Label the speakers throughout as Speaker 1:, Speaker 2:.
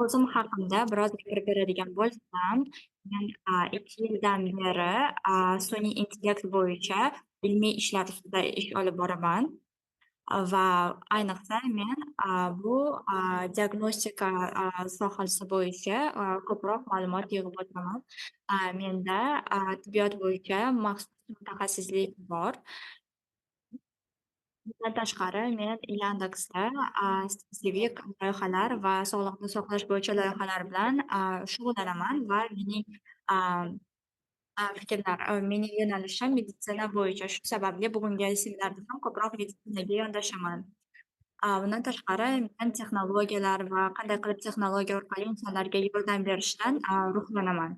Speaker 1: O'zim haqimda biroz gapirib beradigan bo'lsam, men 2 yildan beri sun'iy intellekt bo'yicha ilmiy ishlar ustida ish olib boraman. Va ayniqsa men bu diagnostika sohasi bo'yicha ko'proq ma'lumot yig'ib o'taman. Menda tibbiyot bo'yicha maxsus mutaxassislik bor. Bundan tashqari, men Yandexda spesifik loyihalar va sog'liqni saqlash bo'yicha loyihalar bilan shug'ullanaman va mening a, a, fikrlar, mening yo'nalishim meditsina bo'yicha. Shu sababli bugungi seminarda ham ko'proq meditsinaga yondashaman. Bundan tashqari, men texnologiyalar va qanday qilib texnologiya orqali insonlarga yordam berishdan ruhlanaman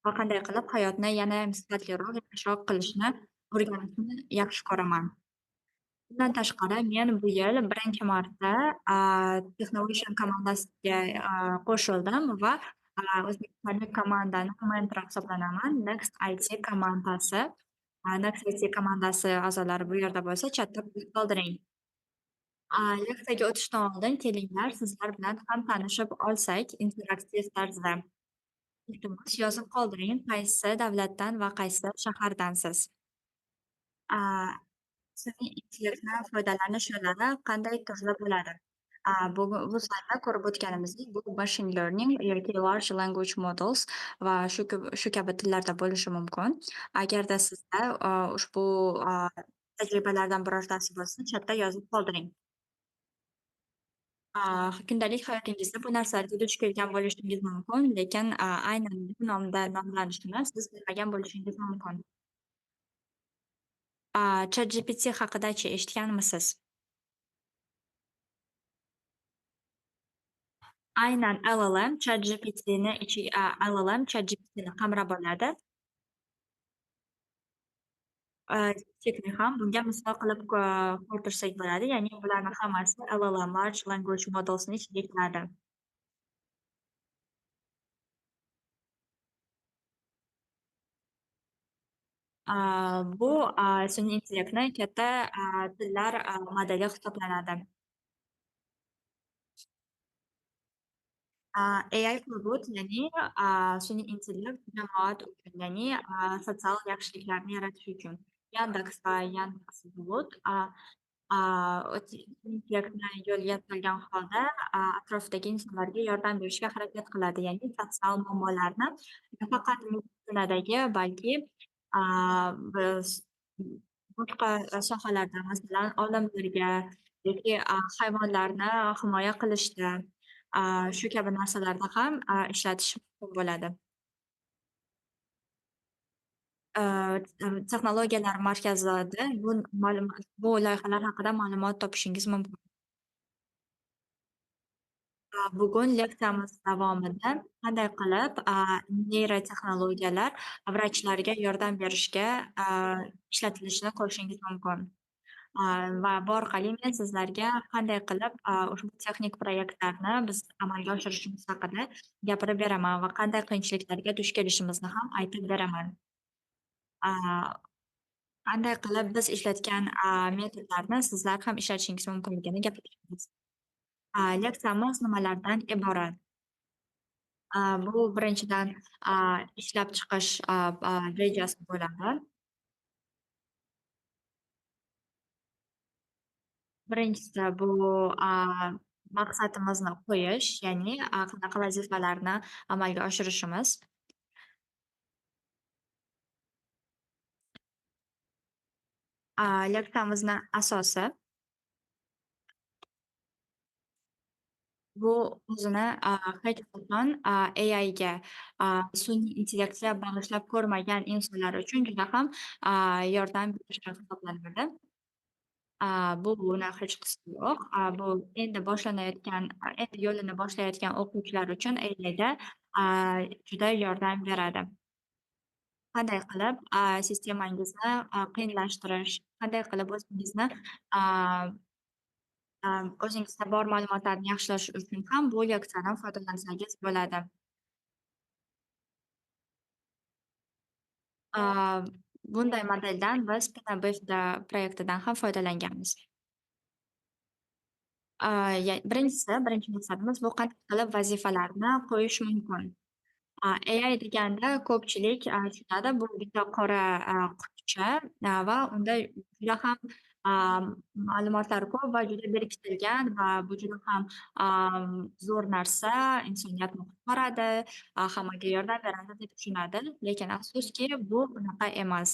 Speaker 1: va qanday qilib hayotni yanayam sifatliroq, yaxshiroq qilishni o'rganishni yaxshi ko'raman. Bundan tashqari, men bu yil birinchi marta Technovation komandasiga qo'shildim va o'zbekistonlik komandani mentori hisoblanaman. Next IT komandasi. Next IT komandasi a'zolari bu yerda bo'lsa, chatda qoldiring. Leksiyaga o'tishdan oldin kelinglar, sizlar bilan ham tanishib olsak interaktiv tarzda. Iltimos, yozib qoldiring, qaysi davlatdan va qaysi shahardansiz? Sun'iy intellektdan foydalanish yo'llari qanday turli bo'ladi? Bugun bu slaydda ko'rib o'tganimizdek, bu machine learning yoki large language models va shu kabi tillarda bo'lishi mumkin. Agarda sizda ushbu tajribalardan birortasi bo'lsa, chatda yozib qoldiring. Kundalik hayotingizda bu narsalarga duch kelgan bo'lishingiz mumkin, lekin aynan bu nomda nomlanishini siz bilmagan bo'lishingiz mumkin. ChatGPT haqidachi eshitganmisiz? Aynan LLM ChatGPTni ichiga LLM ChatGPTni qamrab oladi. DeepSeekni ham bunga misol qilib ko'rtirsak bo'ladi. Ya'ni bularni hammasi LLM, Large Language Modelsni ichiga kiradi. Bu sun'iy intellektni katta tillar modeli hisoblanadi. AI for good, ya'ni sun'iy intellekt jamoat uchun, ya'ni sotsial yaxshiliklarni yaratish uchun. Yandex va Yandex Bot intellektni yo'lga solgan holda atrofdagi insonlarga yordam berishga harakat qiladi. Ya'ni sotsial muammolarni nafaqat meditsinadagi, balki biz boshqa sohalarda, masalan, olimlarga yoki hayvonlarni himoya qilishda, shu kabi narsalarda ham ishlatish mumkin bo'ladi. Texnologiyalar markazida bu loyihalar haqida ma'lumot topishingiz mumkin. Bugun leksiyamiz davomida qanday qilib neyrotexnologiyalar vrachlarga yordam berishga ishlatilishini ko'rishingiz mumkin. Va bu orqali men sizlarga qanday qilib ushbu texnik proyektlarni biz amalga oshirishimiz haqida gapirib beraman va qanday qiyinchiliklarga duch kelishimizni ham aytib beraman. Qanday qilib biz ishlatgan metodlarni sizlar ham ishlatishingiz mumkinligini gapiramiz. Leksiyamiz nimalardan iborat? Bu birinchidan ishlab chiqish rejasi bo'ladi. Birinchisi bu maqsadimizni qo'yish, ya'ni qanaqa vazifalarni amalga oshirishimiz. Leksiyamizni asosi bu o'zini hech qachon AIga, sun'iy intellektga bag'ishlab ko'rmagan insonlar uchun juda ham yordam berishi hisoblanadi. Bu buni hechqisi yo'q. Bu endi boshlanayotgan, endi yo'lini boshlayotgan o'quvchilar uchun AIda juda yordam beradi. Qanday qilib sistemangizni qiyinlashtirish, qanday qilib o'zingizda bor ma'lumotlarni yaxshilash uchun ham bu leksiyadan foydalansangiz bo'ladi. Bunday modeldan biz PNBFda proyektidan ham foydalanganmiz. Birinchisi, birinchi maqsadimiz bu qanday qilib vazifalarni qo'yish mumkin. AI deganda ko'pchilik tushunadi, bu bitta qora quticha va unda juda ham ma'lumotlar ko'p va juda berkitilgan va bu juda ham zo'r narsa, insoniyatni qutqaradi, hammaga yordam beradi deb tushunadi. Lekin afsuski, bu unaqa emas.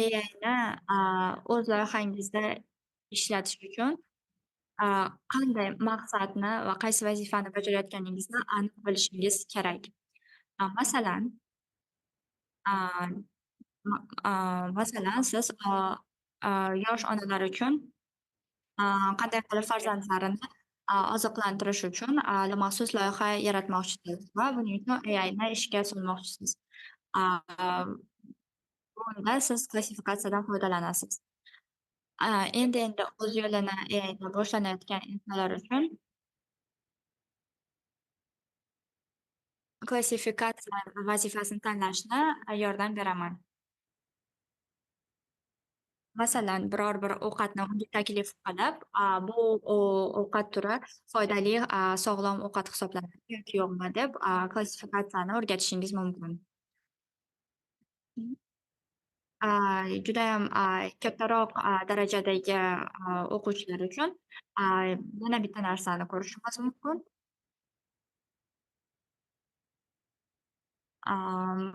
Speaker 1: AIni o'z loyihangizda ishlatish uchun qanday maqsadni va qaysi vazifani bajarayotganingizni aniq bilishingiz kerak. Masalan, masalan, siz yosh onalar uchun qanday qilib farzandlarini oziqlantirish uchun maxsus loyiha yaratmoqchisiz va buning uchun AIni ishga solmoqchisiz. Bunda siz klassifikatsiyadan foydalanasiz. Endi-endi o'z yo'lini AIda boshlanayotgan insonlar uchun klassifikatsiya vazifasini tanlashni yordam beraman. Masalan, biror bir ovqatni unga taklif qilib, bu ovqat turi foydali, sog'lom ovqat hisoblanadimi yoki yo'qmi deb klassifikatsiyani o'rgatishingiz mumkin. Judayam kattaroq darajadagi o'quvchilar uchun yana bitta narsani ko'rishimiz mumkin.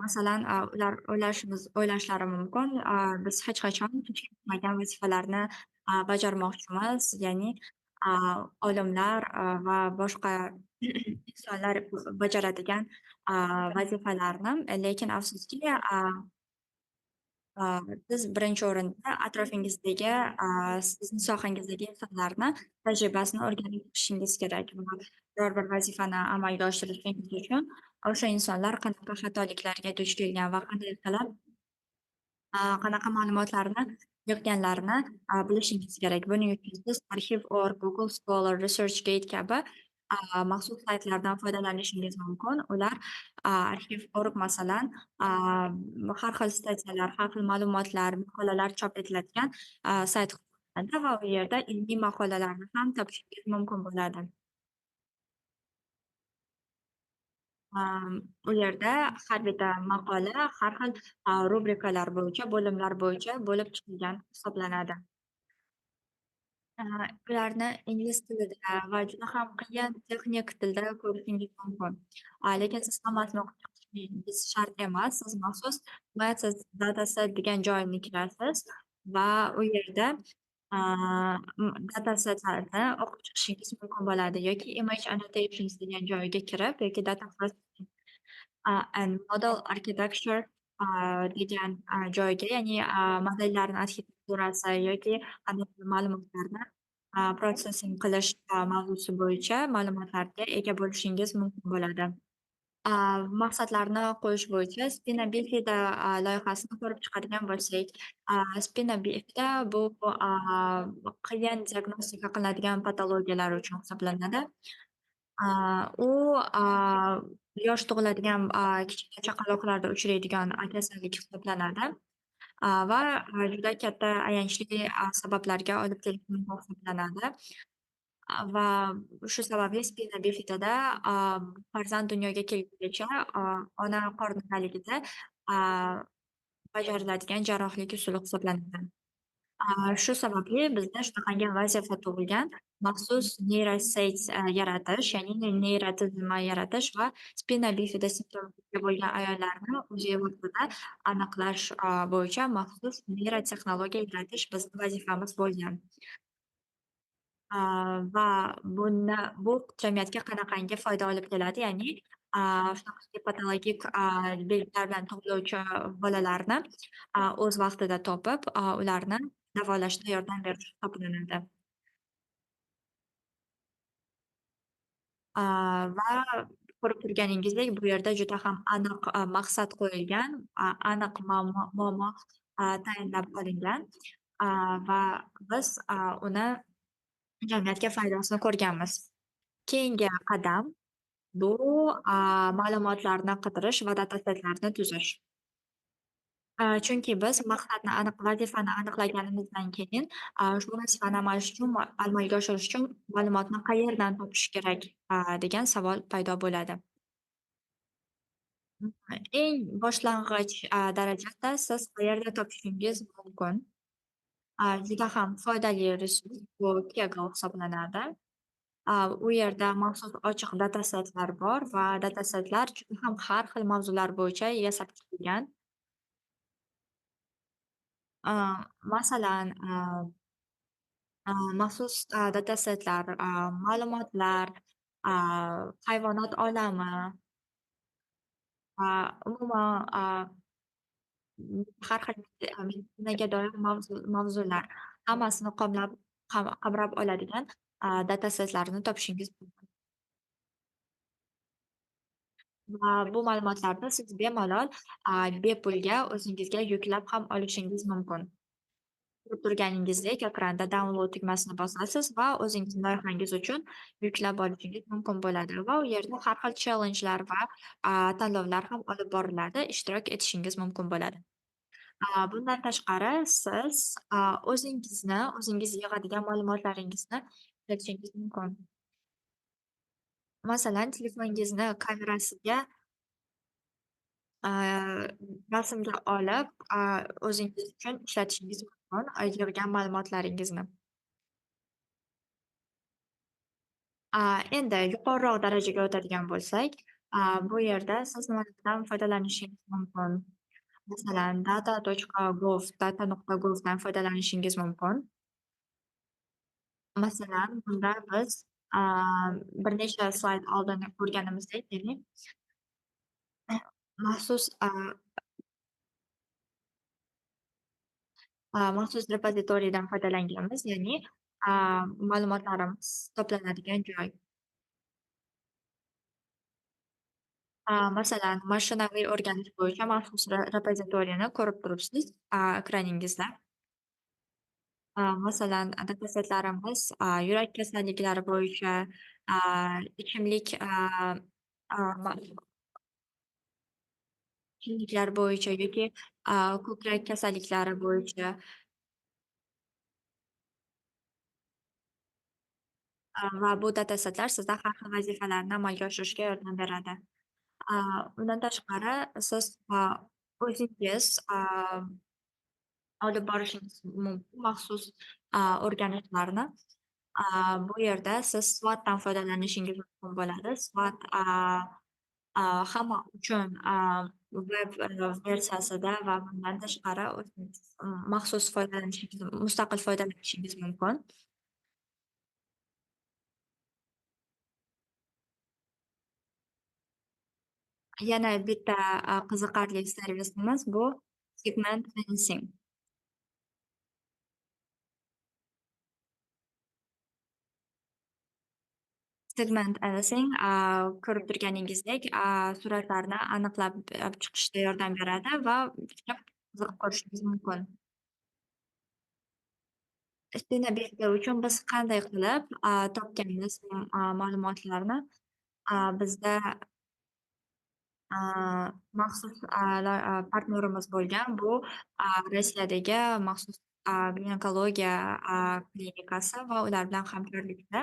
Speaker 1: Masalan, ular o'ylashlari mumkin, biz hech qachon hech kim qilmagan vazifalarni bajarmoqchimiz, ya'ni olimlar va boshqa insonlar bajaradigan vazifalarni, lekin afsuski, siz birinchi o'rinda atrofingizdagi, sizni sohangizdagi insonlarni tajribasini o'rganib chiqishingiz kerak va biror bir vazifani amalga oshirishingiz uchun o'sha insonlar qanaqa xatoliklarga duch kelgan va qanday qilib, qanaqa ma'lumotlarni yig'ganlarini bilishingiz kerak. Buning uchun siz Arxiv.org, Google Scholar, ResearchGate kabi maxsus saytlardan foydalanishingiz mumkin. Ular, Arxiv.org masalan, har xil statyalar, har xil ma'lumotlar, maqolalar chop etiladigan sayt hisoblanadi va u yerda ilmiy maqolalarni ham topishingiz mumkin bo'ladi. U yerda har bitta maqola har xil rubrikalar bo'yicha, bo'limlar bo'yicha bo'lib chiqilgan hisoblanadi. Ularni ingliz tilida va juda ham qiyin texnik tilda ko'rishingiz mumkin. Lekin siz hammasini o'qib chiqishingiz shart emas. Siz maxsus Methods Dataset degan joyni kirasiz va u yerda datasetlarni o'qib chiqishingiz mumkin bo'ladi yoki Image Annotations degan joyga kirib yoki Data Processing and Model Architecture degan joyga, ya'ni modellarni arxitekturasi yoki qandaydir ma'lumotlarni processing qilish mavzusi bo'yicha ma'lumotlarga ega bo'lishingiz mumkin bo'ladi. Maqsadlarni qo'yish bo'yicha Spina Bifida loyihasini ko'rib chiqadigan bo'lsak, Spina Bifida bu qiyin diagnostika qilinadigan patologiyalar uchun hisoblanadi. U yosh tug'iladigan kichkina chaqaloqlarda uchraydigan kasallik hisoblanadi va juda katta ayanchli sabablarga olib kelishi mumkin hisoblanadi. Va shu sababli Spina Bifidada farzand dunyoga kelgungacha ona qornidaligida bajariladigan jarrohlik usuli hisoblanadi. Shu sababli bizda shunaqangi vazifa tug'ilgan: maxsus neyroset yaratish, ya'ni neyrotuzilma yaratish va spina bifida simptomiga bo'lgan ayollarni UZI vaqtida aniqlash bo'yicha maxsus neyrotexnologiya yaratish bizni vazifamiz bo'lgan. Va buni bu jamiyatga qanaqangi foyda olib keladi, ya'ni shunaqangi patologik belgilar bilan tug'iluvchi bolalarni o'z vaqtida topib, ularni davolashda yordam berish hisoblanadi. Va ko'rib turganingizdek, bu yerda juda ham aniq maqsad qo'yilgan, aniq muammo tayinlab olingan va biz uni jamiyatga foydasini ko'rganmiz. Keyingi qadam bu ma'lumotlarni qidirish va datasetlarni tuzish. Chunki biz maqsadni aniq, vazifani aniqlaganimizdan keyin, shu vazifani amalga oshirish uchun ma'lumotni qayerdan topish kerak, degan savol paydo bo'ladi. Eng boshlang'ich darajada siz qayerda topishingiz mumkin? Juda ham foydali resurs bu Kaggle hisoblanadi. U yerda maxsus ochiq datasetlar bor va datasetlar juda ham har xil mavzular bo'yicha yasab chiqilgan. Masalan, maxsus datasetlar, ma'lumotlar, hayvonot olami va umuman, har xil meditsinaga doir mavzular hammasini qamrab oladigan datasetlarni topishingiz mumkin. Va bu ma'lumotlarni siz bemalol, bepulga o'zingizga yuklab ham olishingiz mumkin. Ko'rib turganingizdek, ekranda download tugmasini bosasiz va o'zingiz loyihangiz uchun yuklab olishingiz mumkin bo'ladi va u yerda har xil challengelar va tanlovlar ham olib boriladi, ishtirok etishingiz mumkin bo'ladi. Bundan tashqari siz, o'zingizni, o'zingiz yig'adigan ma'lumotlaringizni ishlatishingiz mumkin. Masalan, telefoningizni kamerasiga rasmga olib, o'zingiz uchun ishlatishingiz mumkin, yig'gan ma'lumotlaringizni. Endi yuqoriroq darajaga o'tadigan bo'lsak, bu yerda siz nimalardan foydalanishingiz mumkin? Masalan, data.gov, data.govdan foydalanishingiz mumkin. Masalan, bunda biz, bir necha slayd oldin ko'rganimizdek, ya'ni maxsus, maxsus repozitoriydan foydalanganmiz, ya'ni, ma'lumotlarimiz to'planadigan joy. Masalan, mashinaviy o'rganish bo'yicha maxsus repozitoriyni ko'rib turibsiz, ekraningizda. Masalan, datasetlarimiz, yurak kasalliklari bo'yicha, ichimlik, a, ma ichimliklar bo'yicha yoki, ko'krak kasalliklari bo'yicha. Va bu datasetlar sizda har xil vazifalarni amalga oshirishga yordam beradi. Undan tashqari siz, o'zingiz, olib borishingiz mumkin maxsus, o'rganishlarni. Bu yerda siz SWOTdan foydalanishingiz mumkin bo'ladi. SWOT, hamma uchun, web versiyasida va bundan tashqari o'zingiz maxsus foydalanishingiz, mustaqil foydalanishingiz mumkin. Yana bitta, qiziqarli servisimiz bu Segment Anything. Segment Anything, ko'rib turganingizdek, suratlarni aniqlab chiqishda yordam beradi va qiziqib ko'rishingiz mumkin. Spina uchun biz qanday qilib, topganmiz, ma'lumotlarni? Bizda maxsus, partnyorimiz bo'lgan bu, Rossiyadagi maxsus, ginekologiya, klinikasi va ular bilan hamkorlikda,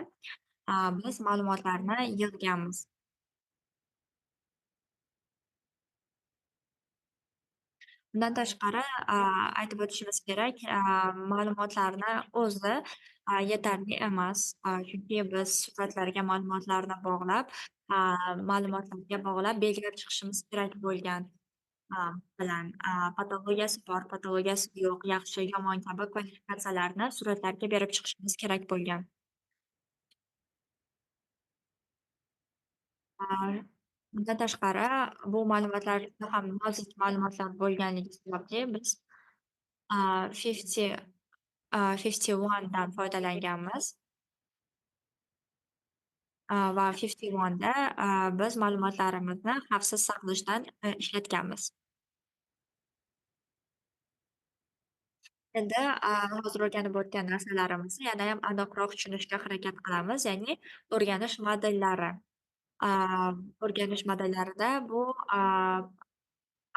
Speaker 1: biz ma'lumotlarni yig'ganmiz. Bundan tashqari, aytib o'tishimiz kerak, ma'lumotlarni o'zi, yetarli emas. Chunki biz suratlarga ma'lumotlarni bog'lab, ma'lumotlarga bog'lab belgilab chiqishimiz kerak bo'lgan. Masalan, patologiyasi bor, patologiyasi yo'q, yaxshi, yomon kabi kvalifikatsiyalarni suratlarga berib chiqishimiz kerak bo'lgan. Bundan tashqari, bu ma'lumotlar juda ham nozik ma'lumotlar bo'lganligi sababli biz, 51 dan foydalanganmiz. Va 51da, biz ma'lumotlarimizni xavfsiz saqlashdan, ishlatganmiz. Endi, hozir o'rganib o'tgan narsalarimizni yanayam aniqroq tushunishga harakat qilamiz, ya'ni o'rganish modellari. O'rganish modellarida bu,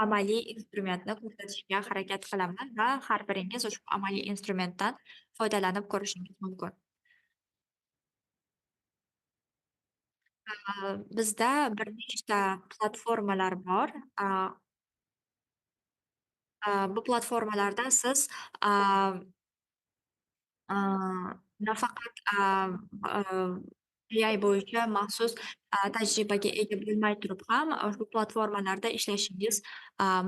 Speaker 1: Amaliy instrumentni ko'rsatishga harakat qilaman va har biringiz ushbu amaliy instrumentdan foydalanib ko'rishingiz mumkin. Bizda bir nechta platformalar bor. Bu platformalarda siz nafaqat AI bo'yicha maxsus tajribaga ega bo'lmay turib ham ushbu platformalarda ishlashingiz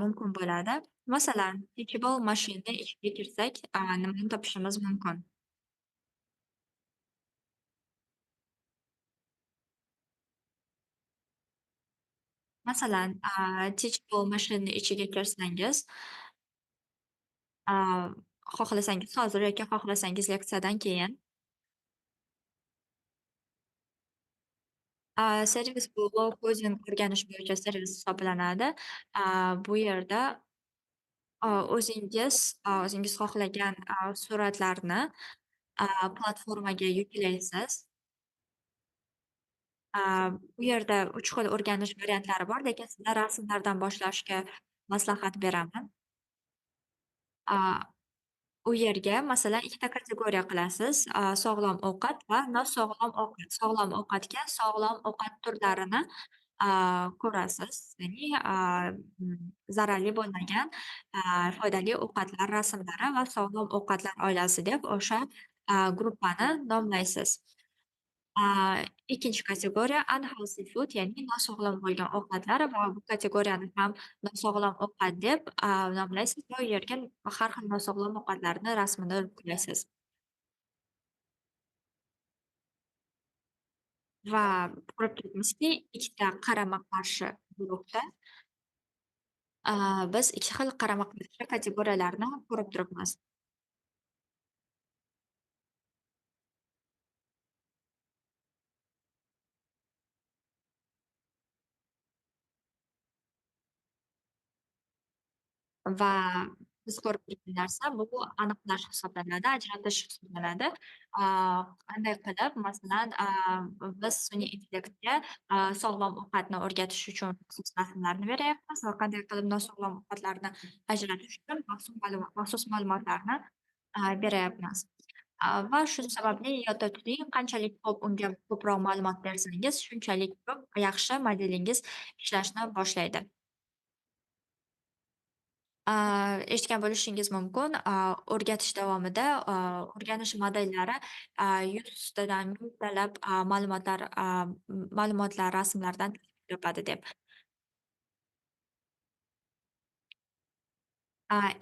Speaker 1: mumkin bo'ladi. Masalan, Teachable Machine'ni ichiga kirsak, nimani topishimiz mumkin? Masalan, Teachable Machine'ni ichiga kirsangiz, xohlasangiz hozir yoki xohlasangiz leksiyadan keyin. Servis bu low coding o'rganish bo'yicha servis hisoblanadi. Bu yerda o'zingiz xohlagan suratlarni platformaga yuklaysiz. Bu yerda 3 xil o'rganish variantlari bor, lekin sizlar rasmlardan boshlashga maslahat beraman. U yerga, masalan, ikkita kategoriya qilasiz: sog'lom ovqat va nosog'lom ovqat. Sog'lom ovqatga sog'lom ovqat turlarini ko'rasiz, ya'ni zararli bo'lmagan foydali ovqatlar rasmlari va sog'lom ovqatlar oilasi deb o'sha gruppani nomlaysiz. Ikkinchi kategoriya unhealthy food, ya'ni nosog'lom bo'lgan ovqatlar, va bu kategoriyani ham nosog'lom ovqat deb nomlaysiz va u yerga har xil nosog'lom ovqatlarni rasmini yuklaysiz. Va ko'rib turibmizki, ikkita qarama-qarshi guruhda biz ikki xil qarama-qarshi kategoriyalarni ko'rib turibmiz. Va biz ko'rib turgan narsa bu aniqlash hisoblanadi, ajratish hisoblanadi. Qanday qilib, masalan, biz sun'iy intellektga sog'lom ovqatni o'rgatish uchun maxsus rasmlarni beryapmiz va qanday qilib nosog'lom ovqatlarni ajratish uchun maxsus ma'lumotlarni beryapmiz. Va shu sababli yodda tuting, qanchalik ko'p unga ko'proq ma'lumot bersangiz, shunchalik ko'p yaxshi modelingiz ishlashni boshlaydi. Eshitgan bo'lishingiz mumkin, o'rgatish davomida, o'rganish modellari yuztadan mingtalab ma'lumotlar rasmlardan topadi deb.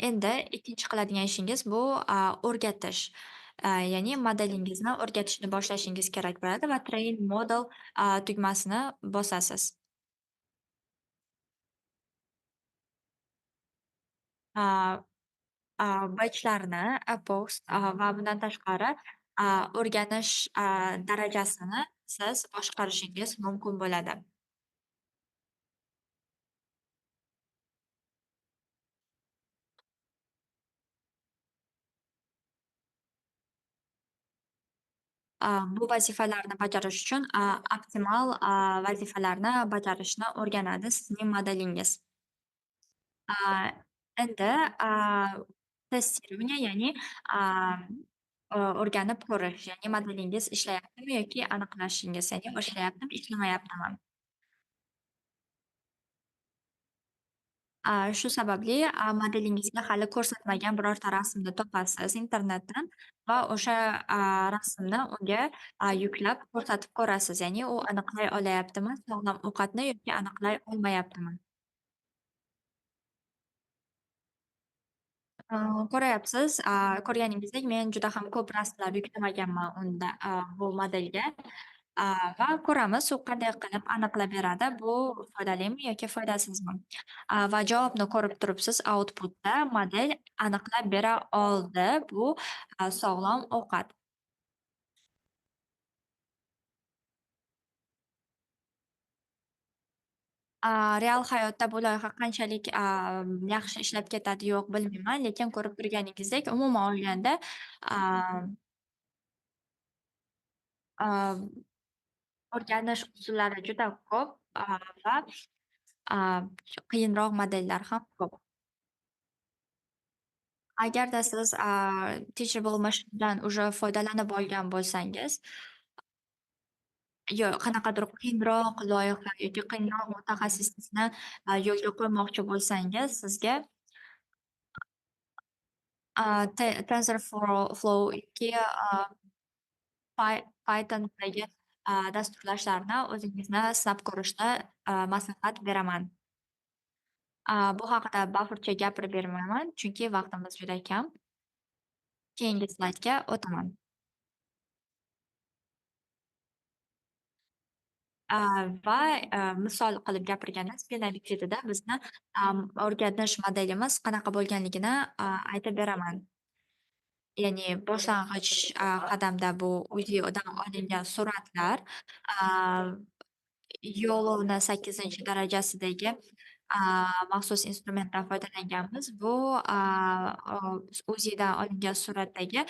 Speaker 1: Endi ikkinchi qiladigan ishingiz bu o'rgatish. Ya'ni modelingizni o'rgatishni boshlashingiz kerak bo'ladi va Train Model tugmasini bosasiz. Batchlarni, epochs va bundan tashqari, o'rganish darajasini siz boshqarishingiz mumkin bo'ladi. Bu vazifalarni bajarish uchun optimal vazifalarni bajarishni o'rganadi sizning modelingiz. Endi тестирование, ya'ni o'rganib ko'rish, ya'ni modelingiz ishlayaptimi yoki aniqlashingiz, ya'ni ishlayaptimi, ishlamayaptimi. Shu sababli modelingizga hali ko'rsatmagan birorta rasmni topasiz internetdan va o'sha rasmni unga yuklab ko'rsatib ko'rasiz, ya'ni u aniqlay olayaptimi sog'lom ovqatni yoki aniqlay olmayaptimi. Ko'ryapsiz, ko'rganingizdek, men juda ham ko'p rasmlar yuklamaganman unda, bu modelga. Va ko'ramiz, u qanday qilib aniqlab beradi, bu foydalimi yoki foydasizmi. Va javobni ko'rib turibsiz, outputda model aniqlab bera oldi, bu sog'lom ovqat. Real hayotda bu loyiha qanchalik yaxshi ishlab ketadi, yo'q, bilmayman, lekin ko'rib turganingizdek, umuman olganda, o'rganish usullari juda ko'p, va Qiyinroq modellar ham ko'p. Agarda siz Teachable Machine'dan уже foydalanib olgan bo'lsangiz, yo qanaqadir qiyinroq loyiha yoki qiyinroq mutaxassislikni yo'lga qo'ymoqchi bo'lsangiz, sizga TensorFlow yoki Python'dagi dasturlashlarni o'zingizni sinab ko'rishni maslahat beraman. Bu haqida bafurja gapirib bermayman, chunki vaqtimiz juda kam. Keyingi slaydga o'taman. Va misol qilib gapirganda, Spina bifidada bizni o'rganish modelimiz qanaqa bo'lganligini aytib beraman. Ya'ni boshlang'ich qadamda bu UZIdan olingan suratlar, YOLO'ni 8-darajasidagi maxsus instrumentdan foydalanganmiz. Bu UZIdan olingan suratdagi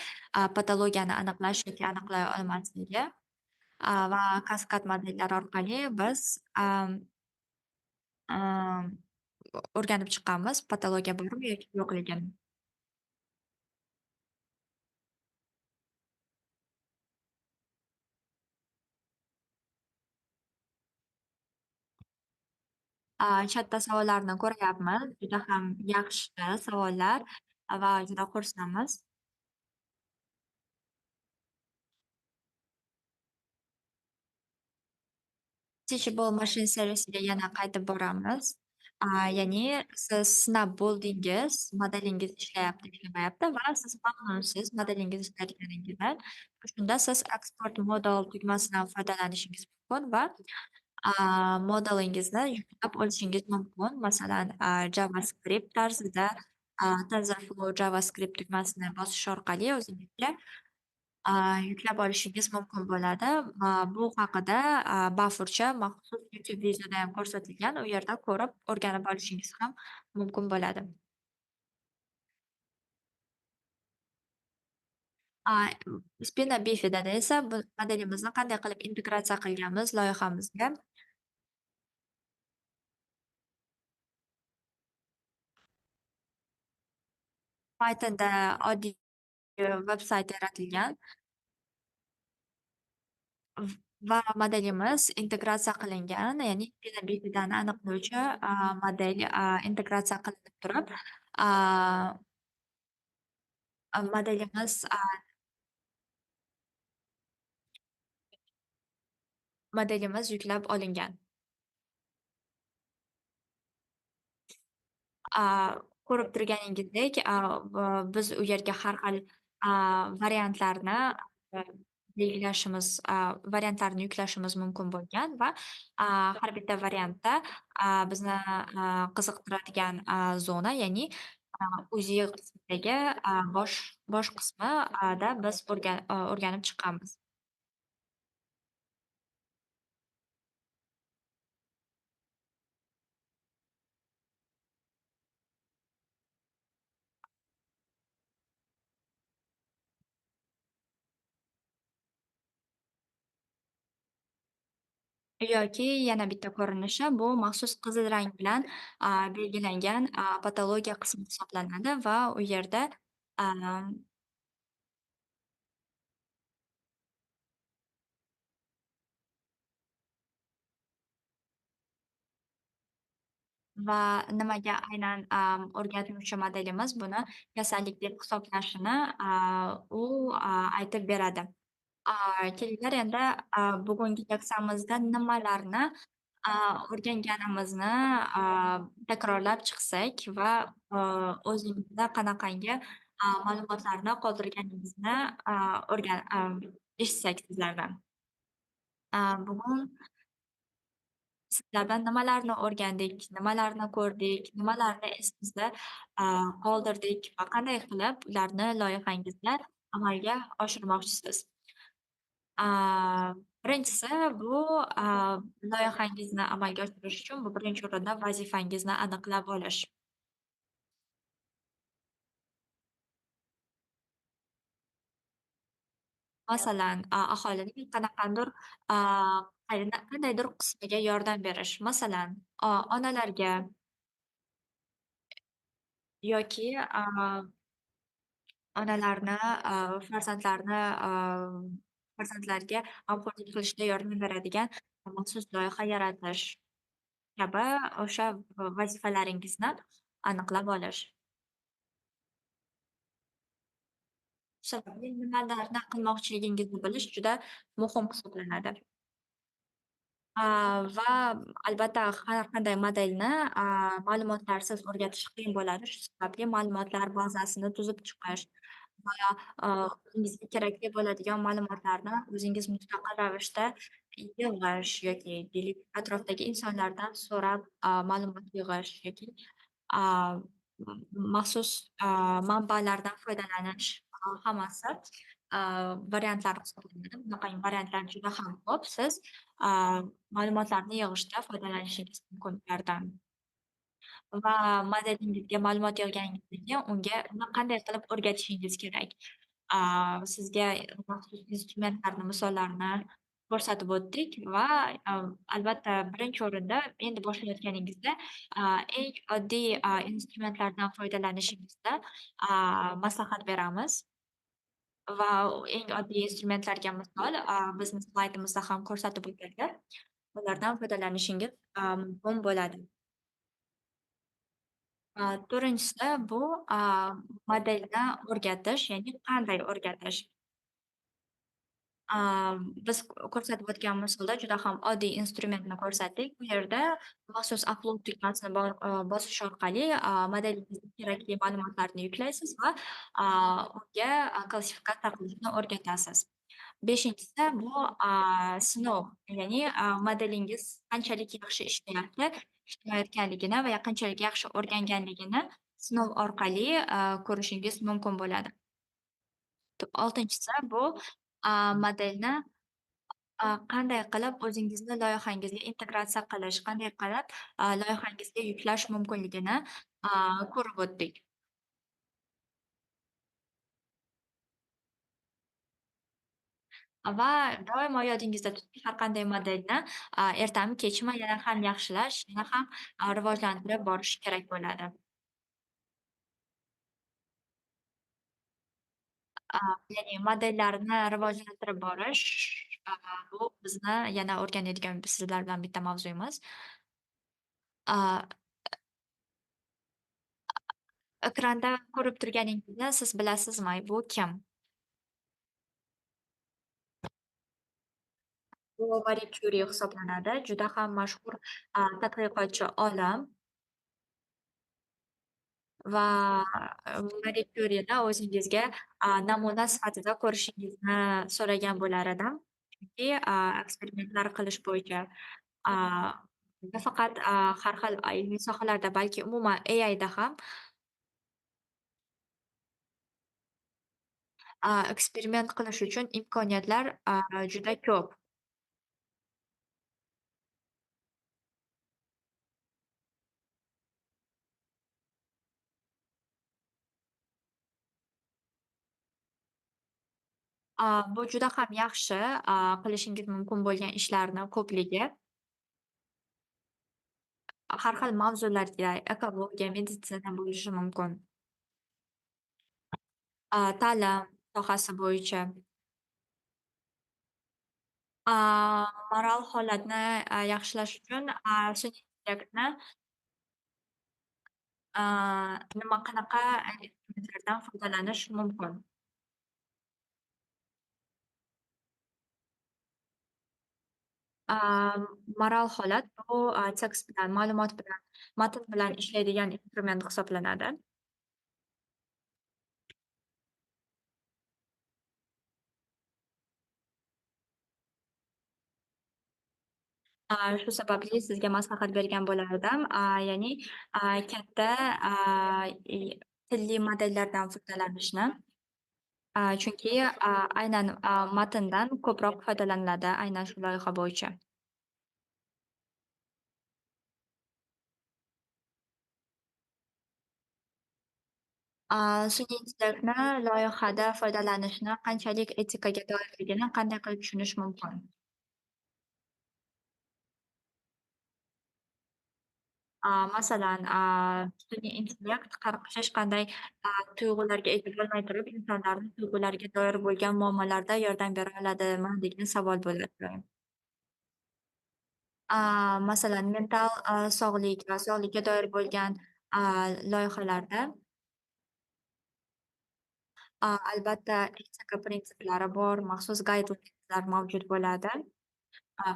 Speaker 1: patologiyani aniqlash yoki aniqlay olmasligi va kaskad modellar orqali biz o'rganib chiqqanmiz patologiya bormi yoki yo'qligini. Chatda savollarni ko'ryapmiz. Juda ham yaxshi savollar va juda xursandmiz. Teachable Machine servisiga yana qaytib boramiz. Ya'ni siz sinab bo'ldingiz, modelingiz ishlayapti, ishlamayapti va siz mamnunsiz modelingiz ishlayotganligidan. Shunda siz Export Model tugmasidan foydalanishingiz mumkin va modelingizni yuklab olishingiz mumkin. Masalan, JavaScript tarzida TensorFlow JavaScript tugmasini bosish orqali o'zingizga yuklab olishingiz mumkin bo'ladi. Bu haqida bafurja maxsus YouTube videoda ham ko'rsatilgan. U yerda ko'rib, o'rganib olishingiz ham mumkin bo'ladi. Spina bifidada esa bu modelimizni qanday qilib integratsiya qilganmiz loyihamizga. Pythonda oddiy veb-sayt yaratilgan va modelimiz integratsiya qilingan, ya'ni Spina bifidani aniqlovchi model integratsiya qilinib turib, modelimiz modelimiz yuklab olingan. Ko'rib turganingizdek, biz u yerga har xil variantlarni belgilashimiz, variantlarni yuklashimiz mumkin bo'lgan va har bitta variantda bizni qiziqtiradigan zona, ya'ni UZI qismidagi bosh qismida biz o'rganib chiqqanmiz. Yoki yana bitta ko'rinishi bu maxsus qizil rang bilan belgilangan patologiya qismi hisoblanadi va u yerda va nimaga aynan o'rganuvchi modelimiz buni kasallik deb hisoblashini u aytib beradi. Kelinglar endi bugungi leksiyamizda nimalarni o'rganganimizni takrorlab chiqsak va o'zingizda qanaqangi ma'lumotlarni qoldirganingizni eshitsak sizlardan. Bugun sizlardan nimalarni o'rgandik, nimalarni ko'rdik, nimalarni esingizda qoldirdik va qanday qilib ularni loyihangizda amalga oshirmoqchisiz? Birinchisi bu loyihangizni amalga oshirish uchun bu birinchi o'rinda vazifangizni aniqlab olish. Masalan, aholining qanaqandir, a, qandaydir qismiga yordam berish. Masalan, onalarga yoki onalarni, farzandlarni, farzandlarga g'amxo'rlik qilishda yordam beradigan maxsus loyiha yaratish kabi o'sha vazifalaringizni aniqlab olish. Shu sababli nimalarni qilmoqchiligingizni bilish juda muhim hisoblanadi. Va albatta har qanday modelni, ma'lumotlarsiz o'rgatish qiyin bo'ladi. Shu sababli ma'lumotlar bazasini tuzib chiqish va, o'zingizga kerakli bo'ladigan ma'lumotlarni o'zingiz mustaqil ravishda yig'ish yoki deylik atrofdagi insonlardan so'rab, ma'lumot yig'ish yoki, a, maxsus, manbalardan foydalanish, hammasi, variantlar hisoblanadi. Bunaqangi variantlar juda ham ko'p. Siz, ma'lumotlarni yig'ishda foydalanishingiz mumkin ulardan. Va modelingizga ma'lumot yig'ganingizdan keyin unga uni qanday qilib o'rgatishingiz kerak. Sizga maxsus instrumentlarni misollarini ko'rsatib o'tdik va, albatta birinchi o'rinda endi boshlayotganingizda, eng oddiy, instrumentlardan foydalanishingizni, maslahat beramiz. Va eng oddiy instrumentlarga misol, bizni slaydimizda ham ko'rsatib o'tildi. Ulardan foydalanishingiz, mumkin bo'ladi. To'rtinchisi bu, modelni o'rgatish, ya'ni qanday o'rgatish. Biz ko'rsatib o'tgan misolda juda ham oddiy instrumentni ko'rsatdik. Bu yerda maxsus upload tugmasini bosish orqali, modelingizga kerakli ma'lumotlarni yuklaysiz va, unga klassifikatsiya qilishni o'rgatasiz. Beshinchisi bu, sinov, ya'ni, modelingiz qanchalik yaxshi ishlayapti, ishlamayotganligini va qanchalik yaxshi o'rganganligini sinov orqali, ko'rishingiz mumkin bo'ladi. Oltinchisi bu, modelni, qanday qilib o'zingizni loyihangizga integratsiya qilish, qanday qilib, loyihangizga yuklash mumkinligini, ko'rib o'tdik. Va doimo yodingizda tuting, har qanday modelni, ertami kechmi yana ham yaxshilash, yana ham, rivojlantirib borish kerak bo'ladi. Ya'ni modellarni rivojlantirib borish, bu bizni yana o'rganadigan sizlar bilan bitta mavzuyimiz. A Ekranda ko'rib turganingizni siz bilasizmi, bu kim? Bu Marie Curie hisoblanadi. Juda ham mashhur, tadqiqotchi olim. Va Marie Curieni o'zingizga, namuna sifatida ko'rishingizni so'ragan bo'lar edim. Chunki, eksperimentlar qilish bo'yicha, nafaqat, har xil ilmiy sohalarda, balki umuman AIda ham eksperiment qilish uchun imkoniyatlar, juda ko'p. Bu juda ham yaxshi, qilishingiz mumkin bo'lgan ishlarni ko'pligi. Har xil mavzularga, ekologiya, meditsina bo'lishi mumkin. Ta'lim sohasi bo'yicha. Moral holatni, yaxshilash uchun, sun'iy intellektni, nima qanaqa instrumentlardan foydalanish mumkin? Moral holat bu, tekst bilan, ma'lumot bilan, matn bilan ishlaydigan instrument hisoblanadi. Shu sababli sizga maslahat bergan bo'lardim. Ya'ni, katta, a, i tilli modellardan foydalanishni. Chunki, aynan, matndan ko'proq foydalaniladi aynan shu loyiha bo'yicha. Sun'iy intellektni loyihada foydalanishni qanchalik etikaga doirligini qanday qilib tushunish mumkin? Masalan, sun'iy intellekt hech qanday tuyg'ularga ega bo'lmay turib, insonlarni tuyg'ulariga doir bo'lgan muammolarda yordam bera oladimi degan savol bo'ladi. Masalan, mental sog'lik va sog'likka doir bo'lgan loyihalarda albatta etika prinsiplari bor, maxsus guidelineslar mavjud bo'ladi.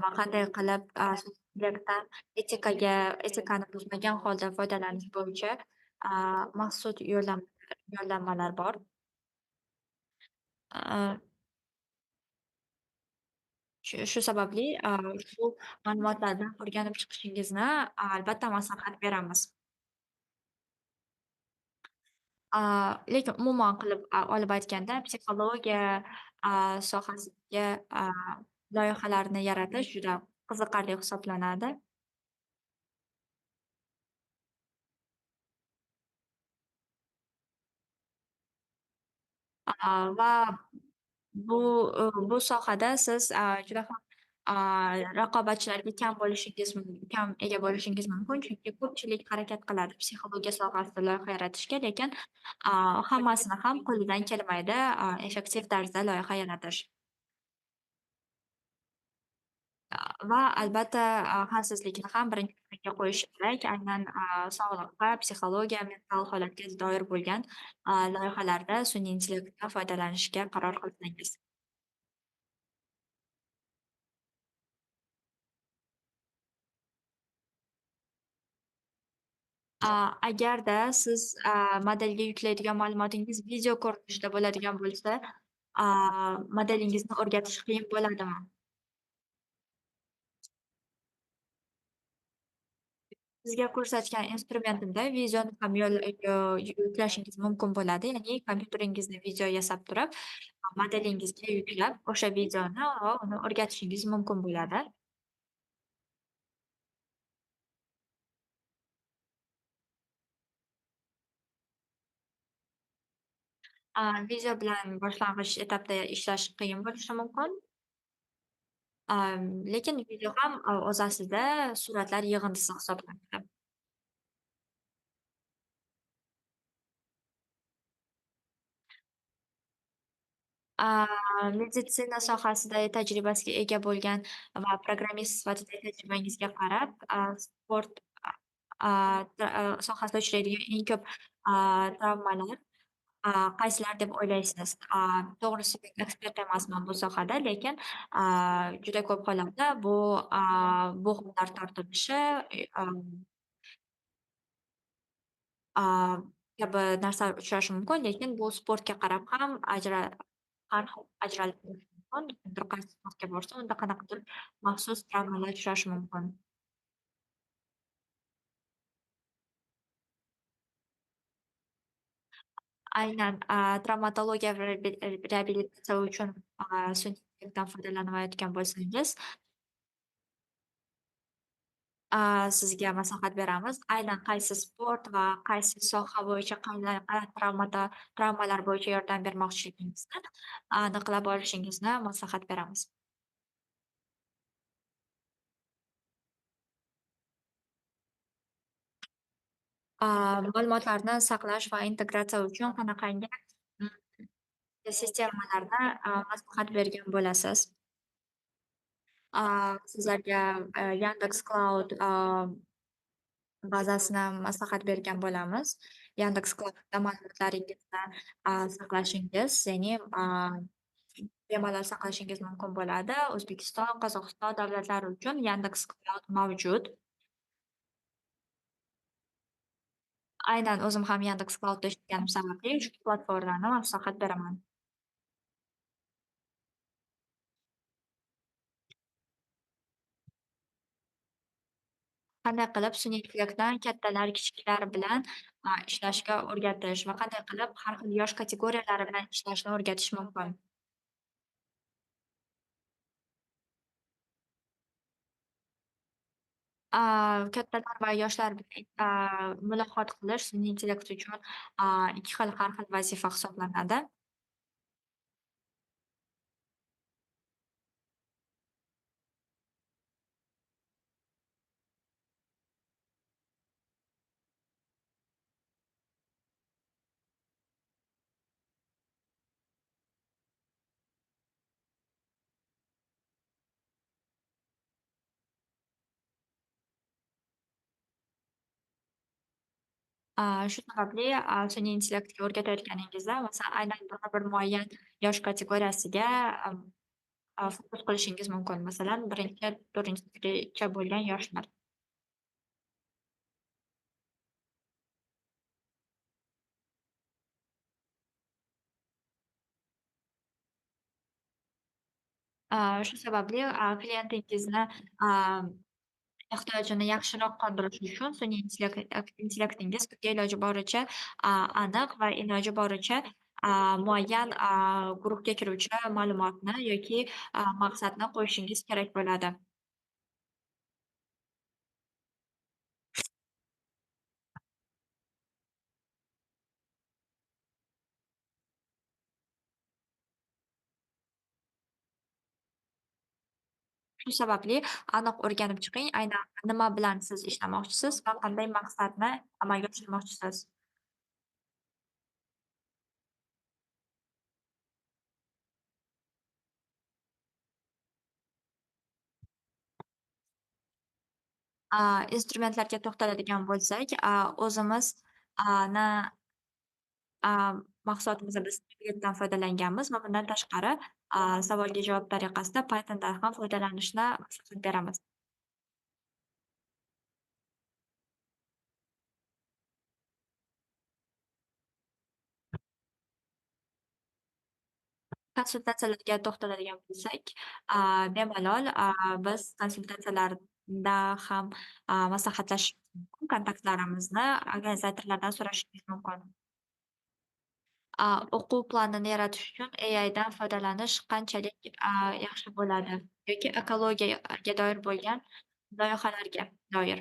Speaker 1: Va qanday qilib sun'iy intellektdan etikani buzmagan holda foydalanish bo'yicha maxsus yo'llanmalar bor. A, shu sababli ushbu ma'lumotlarni o'rganib chiqishingizni albatta maslahat beramiz. Lekin umuman qilib olib aytganda, psixologiya sohasidagi loyihalarni yaratish juda qiziqarli hisoblanadi. Va bu sohada siz juda ham raqobatchilarga kam ega bo'lishingiz mumkin, chunki ko'pchilik harakat qiladi psixologiya sohasida loyiha yaratishga, lekin hammasini ham qo'lidan kelmaydi effektiv tarzda loyiha yaratish. Va albatta, xavfsizlikni ham birinchi o'ringa qo'yish kerak. Aynan sog'liqqa, psixologiya, mental holatga doir bo'lgan loyihalarda sun'iy intellektdan foydalanishga qaror qilsangiz. Agarda siz modelga yuklaydigan ma'lumotingiz video ko'rinishida bo'ladigan bo'lsa, modelingizni o'rgatish qiyin bo'ladimi? Sizga ko'rsatgan instrumentimda videoni ham yuklashingiz mumkin bo'ladi. Ya'ni kompyuteringizni video yasab turib, modelingizga yuklab, o'sha videoni va uni o'rgatishingiz mumkin bo'ladi. Video bilan boshlang'ich etapda ishlash qiyin bo'lishi mumkin. Lekin video ham o'z aslida suratlar yig'indisi hisoblanadi. Meditsina sohasida tajribasiga ega bo'lgan va programmist sifatida tajribangizga qarab, sport sohasida uchraydigan eng ko'p travmalar qaysilar deb o'ylaysiz? To'g'risi, men ekspert emasman bu sohada, lekin juda ko'p hollarda bu bo'g'imlar tortilishi kabi narsalar uchrashi mumkin, lekin bu sportga qarab ham har xil ajralib turishi mumkin. Kimdir qaysi sportga borsa, unda qanaqadir maxsus travmalar uchrashi mumkin. Aynan travmatologiya va reabilitatsiya uchun sun'iy intellektdan foydalanayotgan bo'lsangiz, sizga maslahat beramiz. Aynan qaysi sport va qaysi soha bo'yicha qanaqa travmalar bo'yicha yordam bermoqchiligingizni aniqlab olishingizni maslahat beramiz. Ma'lumotlarni saqlash va integratsiya uchun qanaqangi sistemalarni maslahat bergan bo'lasiz? Sizlarga Yandex Cloud bazasini maslahat bergan bo'lamiz. Yandex Cloudda ma'lumotlaringizni saqlashingiz, ya'ni bemalol saqlashingiz mumkin bo'ladi. O'zbekiston, Qozog'iston davlatlari uchun Yandex Cloud mavjud. Aynan o'zim ham Yandex Cloudda ishlaganim sababli ushbu platformani maslahat beraman. Qanday qilib sun'iy intellektdan kattalar, kichiklar bilan ishlashga o'rgatish va qanday qilib har xil yosh kategoriyalari bilan ishlashni o'rgatish mumkin? Kattalar va yoshlar bilan muloqot qilish sun'iy intellekt uchun ikki xil har xil vazifa hisoblanadi. Shu sababli sun'iy intellektga o'rgatayotganingizda, masalan, aynan biror bir muayyan yosh kategoriyasiga fokus qilishingiz mumkin. Masalan, birinchi, to'rtinchi sinfgacha bo'lgan yoshlar. Shu sababli klientingizni ehtiyojini yaxshiroq qondirish uchun sun'iy intellektingiz iloji boricha aniq va iloji boricha muayyan guruhga kiruvchi ma'lumotni yoki maqsadni qo'yishingiz kerak bo'ladi. Shu sababli aniq o'rganib chiqing, aynan nima bilan siz ishlamoqchisiz va qanday maqsadni amalga oshirmoqchisiz. Instrumentlarga to'xtaladigan bo'lsak, o'zimiz na mahsulotimizda biz Streamlitdan foydalanganmiz va bundan tashqari, savolga javob tariqasida Pythondan ham foydalanishni maslahat beramiz. Konsultatsiyalarga to'xtaladigan bo'lsak, bemalol biz konsultatsiyalarda ham maslahatlashishimiz mumkin. Kontaktlarimizni organizatorlardan so'rashingiz mumkin. O'quv planini yaratish uchun AIdan foydalanish qanchalik yaxshi bo'ladi yoki ekologiyaga doir bo'lgan loyihalarga doir?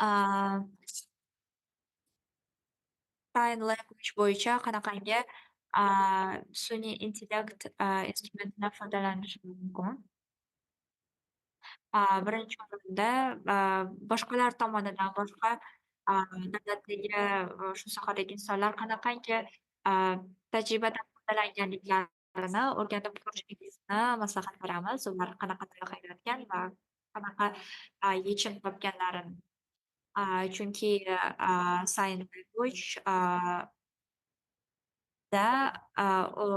Speaker 1: A, Sign language bo'yicha qanaqangi sun'iy intellekt instrumentidan foydalanish mumkin? Birinchi o'rinda, boshqalar tomonidan boshqa davlatdagi shu sohadagi insonlar qanaqangi tajribadan foydalanganliklarini o'rganib ko'rishingizni maslahat beramiz. Ular qanaqa loyiha yaratgan va qanaqa yechim topganlarini. Chunki sign language da u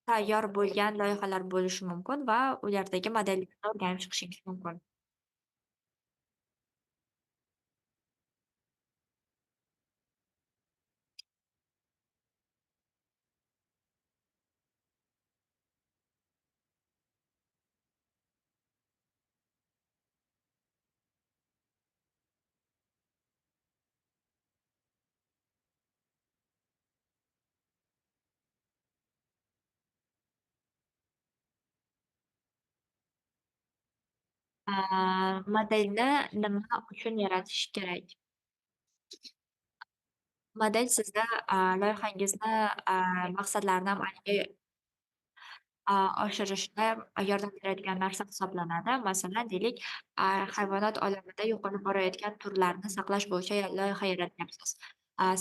Speaker 1: tayyor bo'lgan loyihalar bo'lishi mumkin va ulardagi modellarni o'rganib chiqishingiz mumkin. Modelni nima uchun yaratish kerak? Model sizda loyihangizni maqsadlarini amalga oshirishda yordam beradigan narsa hisoblanadi. Masalan, deylik, hayvonot olamida yo'qolib borayotgan turlarni saqlash bo'yicha loyiha yaratyapsiz.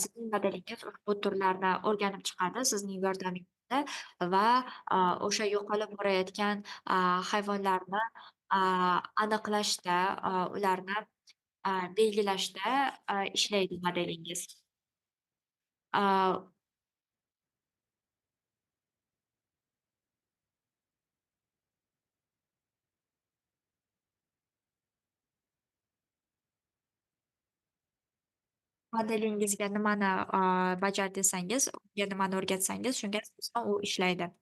Speaker 1: Sizning modelingiz ushbu turlarni o'rganib chiqadi sizning yordamingizda va o'sha yo'qolib borayotgan hayvonlarni aniqlashda, ularni Belgilashda, ishlaydi modelingiz. A, Modelingizga nimani, bajar desangiz, unga nimani o'rgatsangiz, shunga asosan u ishlaydi.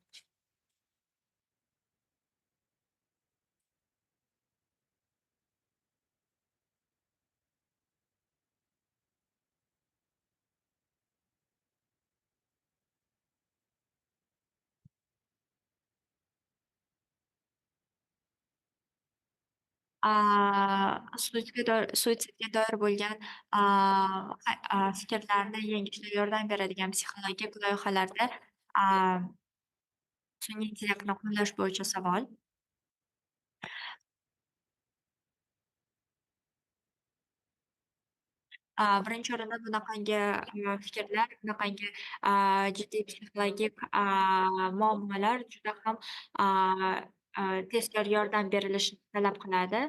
Speaker 1: Suitsidga doir bo'lgan, fikrlarni yengishda yordam beradigan psixologik loyihalarda, sun'iy intellektni qo'llash bo'yicha savol. Birinchi o'rinda bunaqangi, fikrlar, bunaqangi, jiddiy psixologik, muammolar juda ham, tezkor yordam berilishini talab qiladi.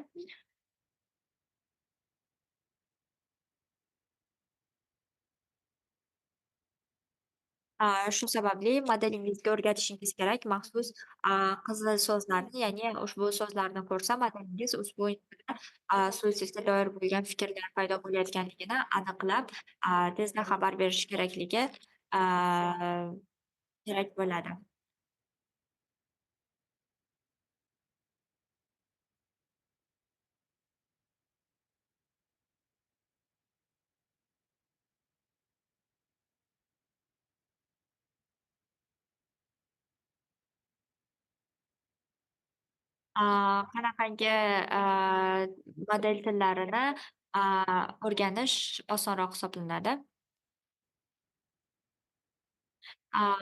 Speaker 1: Shu sababli modelingizga o'rgatishingiz kerak maxsus, qizil so'zlarni, ya'ni ushbu so'zlarni ko'rsa modelingiz ushbu suitsidga doir bo'lgan fikrlar paydo bo'layotganligini aniqlab, tezda xabar berish kerakligi, kerak bo'ladi. Qanaqangi, model tillarini, o'rganish osonroq hisoblanadi?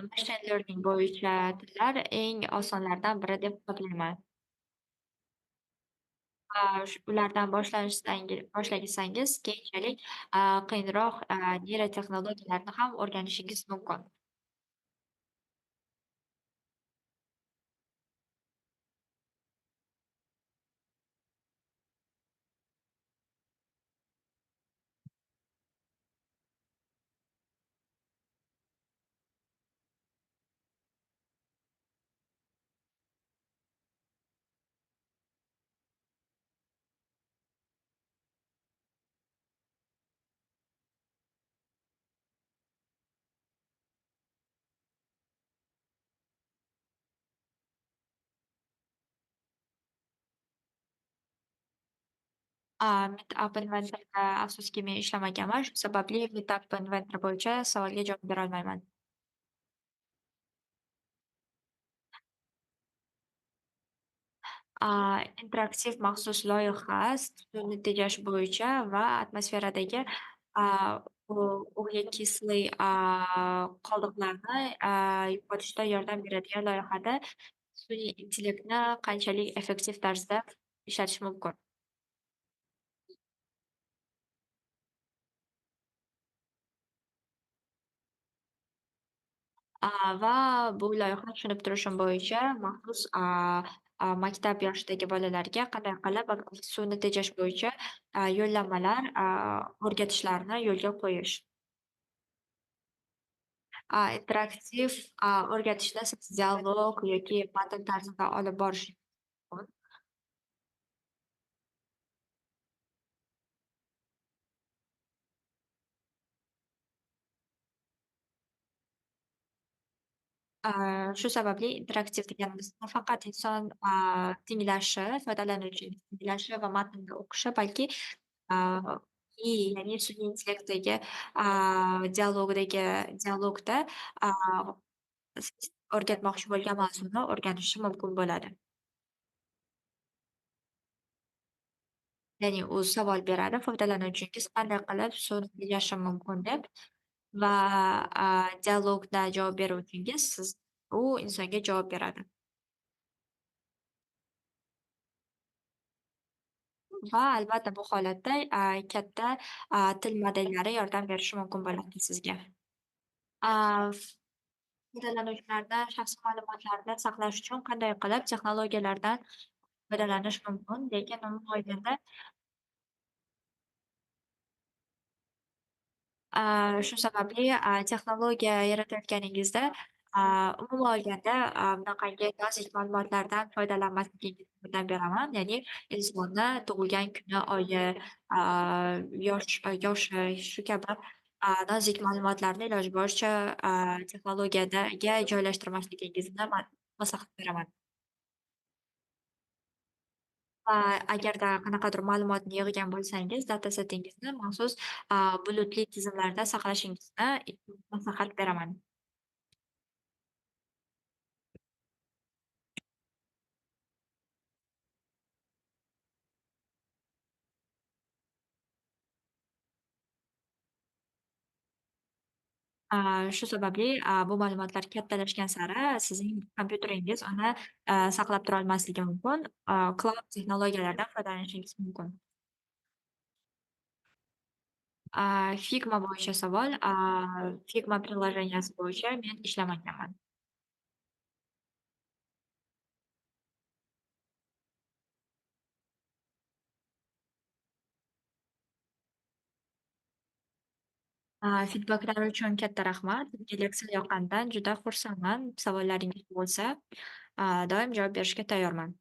Speaker 1: Machine learning bo'yicha tillar eng osonlaridan biri deb hisoblayman. Ulardan boshlasangiz, keyinchalik, qiyinroq, neyrotexnologiyalarni ham o'rganishingiz mumkin. Meetup Inventor'da afsuski men ishlamaganman. Shu sababli Meetup Inventor bo'yicha savolga javob berolmayman. Interaktiv maxsus loyiha suvni tejash bo'yicha va atmosferadagi, углекислый, qoldiqlarni, yo'qotishda yordam beradigan loyihada sun'iy intellektni qanchalik effektiv tarzda ishlatish mumkin? Va bu loyiha tushunib turishim bo'yicha maxsus, maktab yoshidagi bolalarga qanday qilib suvni tejash bo'yicha, yo'llanmalar, o'rgatishlarni yo'lga qo'yish. Interaktiv, o'rgatishda siz dialog yoki matn tarzida olib borish mumkin. Shu sababli interaktiv deganimiz nafaqat inson, tinglashi, foydalanuvchi tinglashi va matnni o'qishi, balki, ya'ni sun'iy intellektdagi, dialogdagi dialogda, siz o'rgatmoqchi bo'lgan mavzuni o'rganishi mumkin bo'ladi. Ya'ni u savol beradi, foydalanuvchingiz qanday qilib suvni tejashim mumkin deb va, dialogda javob beruvchingiz siz u insonga javob beradi. Va albatta bu holatda, katta, til modellari yordam berishi mumkin bo'ladi sizga. A, Foydalanuvchilardan shaxsiy ma'lumotlarni saqlash uchun qanday qilib texnologiyalardan foydalanish mumkin? Lekin umuman olganda. Shu sababli, texnologiya yaratayotganingizda, umuman olganda, bunaqangi nozik ma'lumotlardan foydalanmasligingizni yordam beraman. Ya'ni insonni tug'ilgan kuni, oyi, yosh yoshi shu kabi, nozik ma'lumotlarni iloji boricha, texnologiyadaga joylashtirmasligingizni maslahat beraman. Va agarda qanaqadir ma'lumotni yig'gan bo'lsangiz, datasetingizni maxsus, bulutli tizimlarda saqlashingizni maslahat beraman. Shu sababli, bu ma'lumotlar kattalashgan sari sizning kompyuteringiz uni, saqlab turolmasligi mumkin. Cloud texnologiyalaridan foydalanishingiz mumkin. Figma bo'yicha savol. Figma приложенияsi bo'yicha men ishlamaganman. Feedbacklar uchun katta rahmat. Sizga leksiya yoqqanidan juda xursandman. Savollaringiz bo'lsa, doim javob berishga tayyorman.